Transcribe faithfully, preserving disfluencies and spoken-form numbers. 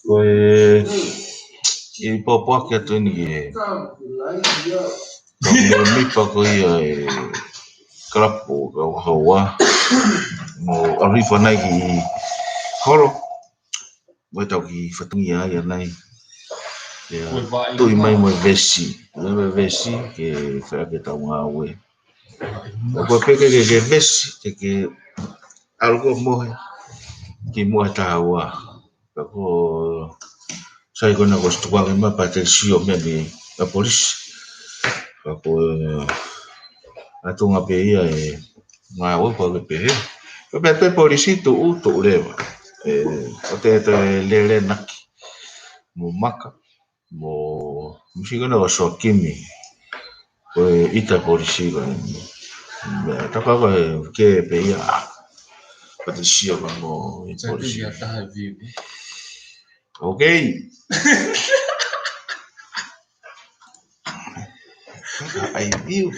Ko e, ʻi he pōpoaki atu eni ki he, ko e nipa ko ia e kalapu ka uhaua. Mo ʻalu hifo nai ki holo. Mo e tau ki fatongia ia nai. Ia, tui mai mo e vesi. Mo e vesi ke fai ke tau ngāue. Ko e peke ke, ke vesi, ke, ke ʻalu ko mohe ki muʻa taha ua. Ka ko sai ko na ko stuka ke ma pate sio me me a polisi. Ka ko, ʻa Tonga pē ia e ngāue ko ke pehē. Ko pē pē polisi tuʻu, tuʻu leva. ʻE, ʻo te te lele naki. Mo maka. Mo, mo sio ko na ko sokimi. Ko e ʻita polisi ko e. Meʻa taka ko e ke pē ia. Pate sio ka mo e polisi. Okay. Ai, view.